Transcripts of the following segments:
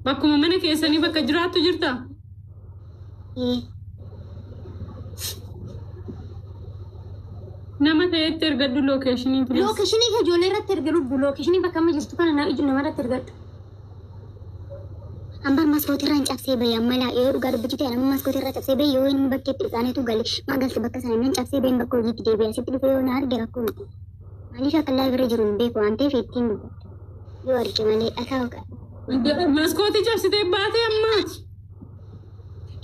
Bakkuma mana keessanii bakka jiraattu jirta? Ee. Nama ta'etti ergadhu location please. Location kee ijoollee irratti erga lubbu, location bakka amma jirtu kana nama irratti ergadhu. Ambar maskootii irraan cabsee bahe amma laa, yoo dhugaa dubbachuu ta'e amma maskootii irraa cabsee bahe, yoo inni bakkeetti dhufaanetu gale maa galte bakka sana nan cabsee baheen bakka hojiitti deebi'e, asitti dhufee yoo na arge rakkoo miti. Maaliif akka live irra jiru hin beeku waan ta'eef ittiin dubbadha. Yoo arge malee dhakaa oqa. Maskootii cabsitee baatee ammaati.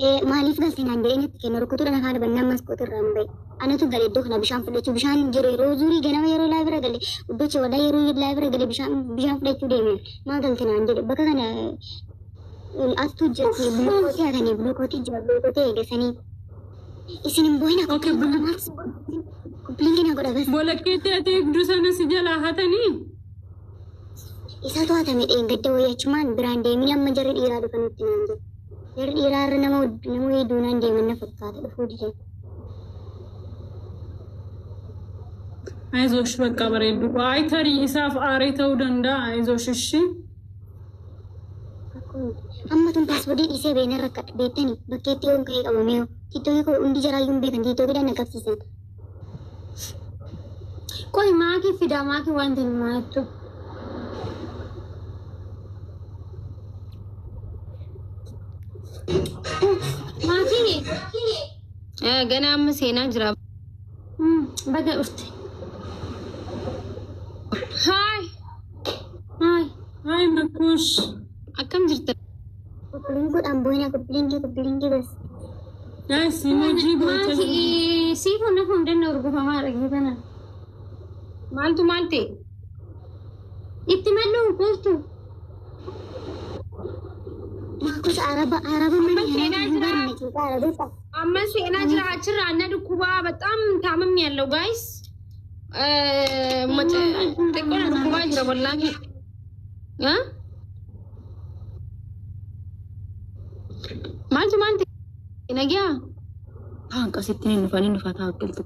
Ee, maaliif galte naan jedhee natti kenna rukutuudhaan afaan bannaan maskootii irraan bahe. Anatu gale iddoo kana bishaan fudhachuu, bishaan jiru yeroo zuurii ganama yeroo live irra gale iddocha walaa yeroo live irra gale bishaan fudhachuu deeme, maa galte naan jedhe, bakka kana attuu jirti, bulukootii hatanii, bulukootii jira, bulukootii eegasanii. Isin hin boo'ina. Okay, Copy link na godha bas. Bolakkeetti ati eegduu sana si jalaa hatanii? Isa to'atame dheengadda wayii achumaan biraan deemini, amma jarri dhiiraa dhufanutti naan jedhe. Jarri dhiiraa irra nama wayii duunaan deeman na fakkaata, dhufuu didan. አይዞሽ በቃ bareeddu. Ay, tarii isaaf aaree ta'uu danda'a. አይዞሽ እሺ. Amma tun password dhiisee beena rakkadha beektanii, bakkeetti yoon ka'ee qabamee TikTok koo hundi jaraayyuu hin beekan, TikTokiidhaan na qabsiisan. Qoy, maakii fidaa, maakii waan ta'e maattu. Maakii. Gana amma seenaa jira. Baga dhufte. Haay. Haay. Ay, Makush. Akkam jirta? Copy link godhaan boo'ina, copy link, copy link bas. Guys, emoji goota. Maakii siifuu na hundanna urgufamaa dhagee kana. Maaltu maal ta'e? Itti maddu kuustu. Maakus araba araba mana seenaa hin jira. barne cuuqa araba. Amma seenaa jira, achirraa na dhukkubaa በጣም ታምም ያለው guys, xiqqoo na dhukkubaa jira wallaahi. Maaltu maal ta'e? Nagiyaa? Taan qasitti ni dhufanii dhufaa taa'u.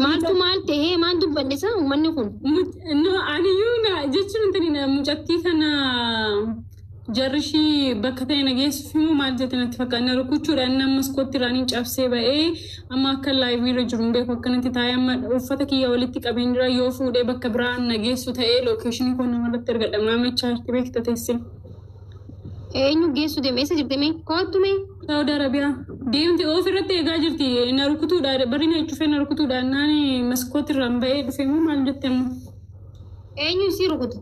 Maaltu maal ta'e? Maal dubbanne isa uummanni kun? No, aniyyuu na jechuun intini mucattii kana jarri ishii bakka ta'e na geessuuf immoo maal jette natti fakkaata. Na rukuchuudhaan nama maskootti irraan cabsee ba'ee amma akka live irra jiru hin beeku, akkanatti taa'ee amma uffata kiyya walitti qabeen jira, yoo fuudhee bakka biraa na geessu ta'ee location koo namarratti ergadha. Maamichaa jirti beekta teessee. Eenyu geessu deeme? Eessa jirti mee? Koottu mee? Saudi Arabiyaa deemte ofirratti eegaa jirti. Na rukutuudhaan barri na cufee na rukutuudhaan naani maskootti irraan ba'ee dhufe immoo maal jette amma? Eenyu isii rukutu?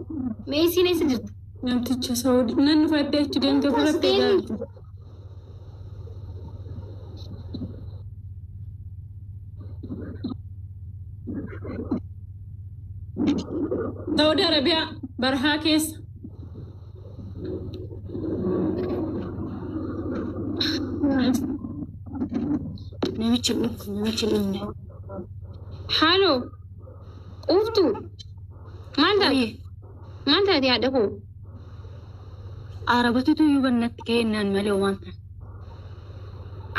Mee isiin eessa jirti? Namticha Saudi nan dhufattee achi deemte ofirratti eegaa jirti. Saudi Arabiyaa barahaa keessa. Namichi hin dhufne, namichi hin dhufne. Haaloo, quuftu, maal taate? Maal taate haadha koo? Arabatutu iyyuu bannatti ka'e malee waan ta'e.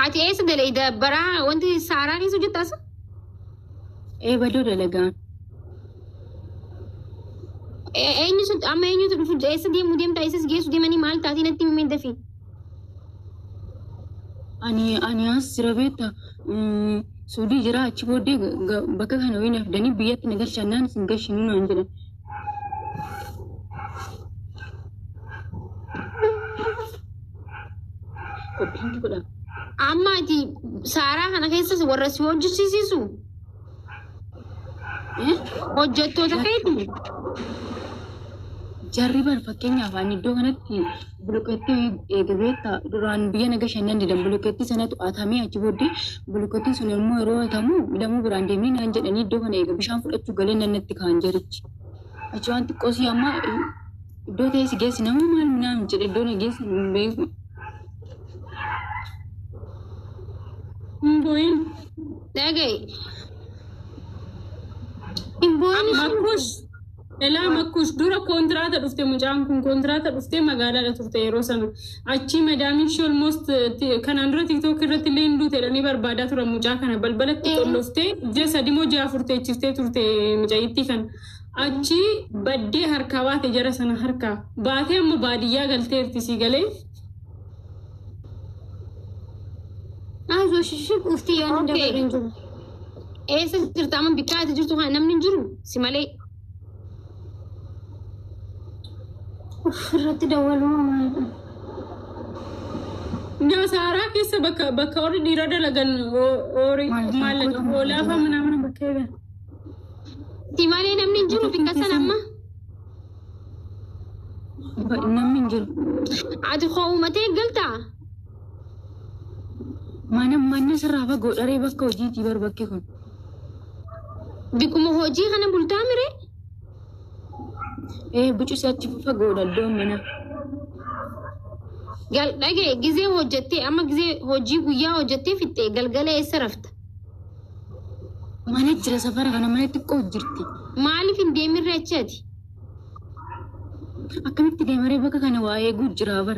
Ati eessa dalayda? Baraa wanti saaraa keessa hojjettaas? Ee, badoo dalagaan. Eenyu sun amma eenyutu dhufu? Eessa deemuu deemta? Eessas geessu deemanii? Maal taatee natti himee dafii? Ani as jira beekta, Suudii jira, achi booddee bakka kana wayii na fidanii biyyatti na galchannaan isin gashinuu naan jedhan. Qophiin godha. Amma ati saaraa kana keessas warra si hojjechisiisu hojjettoota keeti. Jarri bar fakkeenyaaf ani iddoo kanatti bulukkeettii eega beekta, duraan biyya na gashannan didan, bulukkeettii sanatu atamee, achi booddee bulukkeettiin sun immoo yeroo atamu lamuu biraan deemnee naan jedhanii, iddoo kana eega bishaan fudhachuu galee nan natti kaan jarichi. Achi waan xiqqoo si amma iddoo ta'e si geessi nama maal minaan jedhe, iddoo na geessi hin beeku. Hin boo'in. Dhagaye. Hin boo'in. Makush. Elaa makkuus dura kontiraata dhufte, mucaan kun kontiraata dhufte magaalaadha turte yeroo sana. Achi madaamiin ishee almost kanaan dura TikTok irratti illee hin duute jedhanii barbaadaa turan. Mucaa kana balbalatti qolloftee ji'a 3 moo ji'a 4 teechiftee turte mucayyittii kana. Achi baddee harkaa baate, jara sana harkaa baatee amma baadiyyaa galteerti, sii galee. Ayzosh, ishee quufti yoo inni dabarre hin jiru. Eessa jirta amma? Bikka ati jirtu kana namni hin jiru si malee. Irratti dawwaluu maalidha? Saaraa keessa bakka warri dhiira dalagan horii maallaqa hoolaa fa'a mana bakka eegan. Si malee namni hin jiru bikka sana amma. Namni hin jiru. Ati koo'umatee galtaa? Mana manni sirraa fagoo dharee bakka hojiitii bar bakki kun. Bikkuma hojii kana bultaa miree? Ee, bucus achi fagoodha iddoon mana. Gal dhagee, gizee hojjettee amma gizee hojii guyyaa hojjettee fixxee galgala eessa rafta? Mana jira, safara kana mana xiqqoo jirti. Maaliif hin deemirre achi ati? Akkamitti deemaree? Bakka kana waa eeguu jira bar.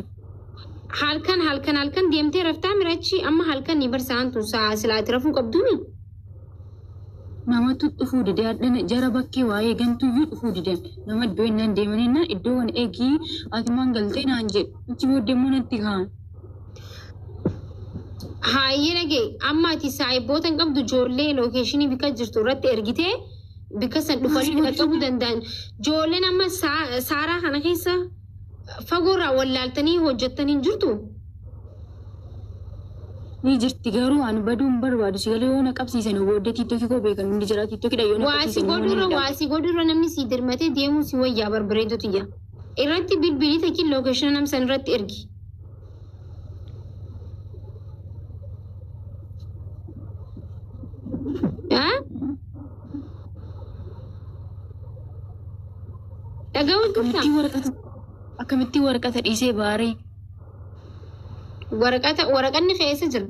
Halkan deemtee raftaa mire achi? Amma halkan ni barsaan tun sa'a silaati rafuu qabduumi. Namatu dhufuu dide, hadhana jara bakkee waa eegantuyyuu dhufuu didan. Nama iddoo innaan deemaninnaan iddoo kana eegii ati maan galtee naan jedhu. Achi booddee immoo natti ka'an. Haayee, dhagee, amma ati saayiboota hin qabdu? Ijoollee location bikka jirtu irratti ergitee bikka san dhufanii qaqqabuu danda'an. Ijoolleen amma saaraa kana keessa fagoorraa wallaaltanii hojjettanii hin jirtu. Ni jirti, garuu ani baduu hin barbaadu. Si galee, yoo na qabsiisan booddee TikTokii koo beekan hundi jira. TikTokiidha yoo na Waa si qabsiisan immoo ni godhurra hidhamu. waa si godhurra namni si dirmatee deemuu si wayyaa barbareedutu jira. Irratti bilbilii takkiin location nam san irratti ergi. Haa? Dhaga'uu jirtaa? Akkamittiin waraqata dhiisee baaree? Waraqata, waraqanni keessa jira.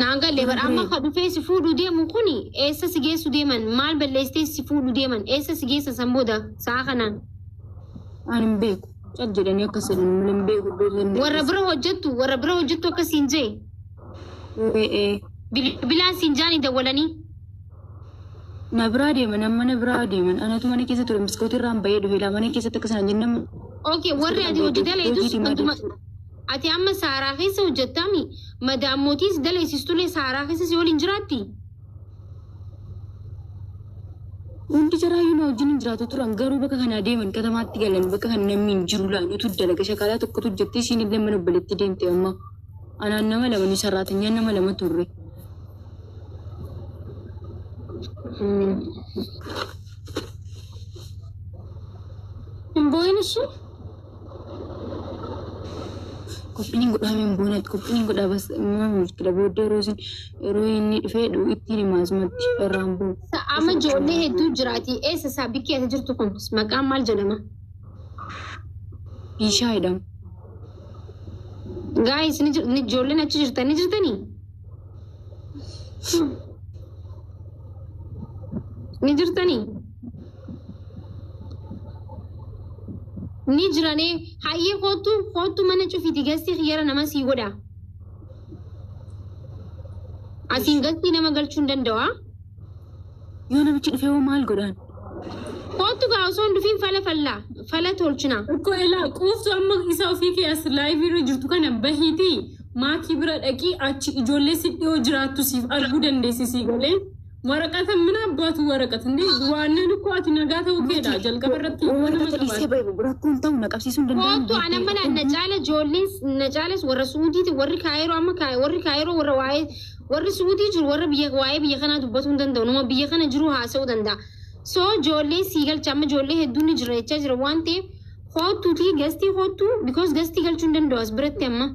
Naan galee bara amma ka dhufee si fuudhuu deemu kuni eessa si geessu deeman? Maal balleessitee si fuudhuu deeman? Eessa si geessa san booda sa'a kanaan? Ani hin beeku. Cal jedhanii akkas jedhan malee hin beeku iddoo isaan. Warra bira hojjettu akkasiin jee? Ee. Bilbilaan siin jaanii dawwalanii. Na biraa deeman, amma na biraa deeman. Anatu mana keessa ture, biskootii irraan bahee dhufe laa mana keessatti akka sanaan jennamu. Okay, warri ati hojii dalaydus wantuma ati amma saaraa keessa hojjettami, madaammootiis dalaysistullee saaraa keessa si waliin jiraatti. Hundi jaraayyuu na wajjin hin jiraatu turan, garuu bakka kanaa deeman, katamaatti galan. Bakka kana namni hin jiru laa, nutu dalaga, shakaalaa tokkotu hojjettee isiin illee mana obboleetti deemte. Amma anaan nama lama ni sarraatanyaan nama lama turre. Hin boo'in ishee. Qophiin hin godhame, hin boonatti qophiin hin godhaa, bas nama muskila booddee yeroo isin yeroo inni dhufee dhu'u ittiin himaa asumatti irraan bu'u. Amma ijoollee hedduu jiraati. Eessa isaa bikki ati jirtu kun maqaan maal jedhama? Biishaa jedhama. Guys, ni ijoolleen achi jirtan ni jirtanii? Ni jirtanii? Ni jiranii. Hayyee, kootu kootu, mana cufiiti gastii xiyyaara nama sii godha. Asiin gastii nama galchuu hin danda'u. Yoo namichi dhufee hoo maal godhaan? Kootu gaa, osoo hin dhufiin fala fallaa fala tolchina. Ukko elaa quuftu, amma isa ofii kee as live irra jirtu kana bahiitii maakii bira dhaqii, achi ijoollee si dhiyoo jiraattu siif arguu dandeessi, sii galee. Waraqata mina abbaatu waraqata ndee waan ukko ati nagaa ta'uu keedha jalqaba irratti nama Waraqata dhiisee qabaata. bahe rakkoon ta'u na qabsiisuu hin danda'amu. Kootu, ana mana na caala ijoolleen na caalas warra Suudiiti, warri Kaayiroo amma warri Kaayiroo, warra waa'ee warri Suudii jiru, warra biyya waa'ee biyya kanaa dubbatuu hin danda'u, nama biyya kana jiru haasa'uu danda'a. So ijoollee sii galcha, amma ijoollee hedduun ni jira jechaa jira waan ta'eef kootuutii gastii kootu, because gastii galchuu hin danda'u as biratti amma.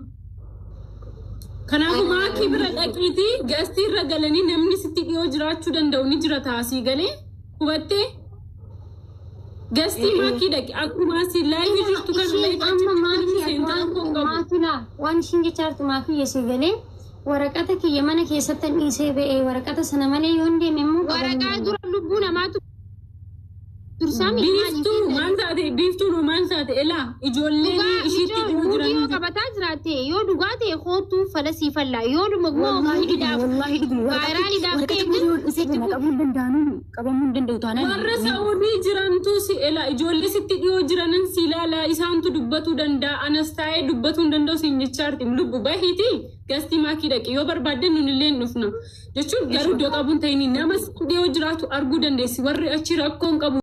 Kanaafuu maakii bira dhaqiitii gastii irra galanii namni sitti dhiyoo jiraachuu danda'u ni jira taasii galee, hubattee? Gastii maakii dhaqi, akkuma asii live jirtu kan Isheen amma maakii seentaa koo qabu. Maakii laa, waan ishiin jechaa jirtu maakii yeesee galee waraqata kiyya mana keessatti dhiisee ba'ee, waraqata sana malee yoon deeme immoo Waraqaa dura lubbuu namaatu Dursaami Biiftuu maal taate, biiftuun hoo maal taate, elaa ijoolleen Dhugaa ishiitti ijoo dhiyoo muudii yoo jiran. qabataa jiraatte, yoo dhugaa ta'e kootuu fala sii fallaa, yoo dhuma immoo Wallaahi dhuguma, muudiidhaaf wallaahi dhuguma. vaayiraaliidhaaf Waraqata ta'e muudii yoo dhufee kana qabuu hin danda'anu, qabamuu hin danda'u taanaan. Warra Saa'udii jirantu si elaa ijoollee sitti dhiyoo jiranan si ilaala, isaantu dubbatuu danda'a, anas taa'ee dubbatuu hin danda'u siin jechaarti. Lubbu bahiiti gastii maakii dhaqi, yoo barbaadde nun illee hin dhufna jechuun, garuu iddoo qabuun ta'ini nama sitti dhiyoo jiraatu arguu dandeessi, warri achi rakkoo hin qabu.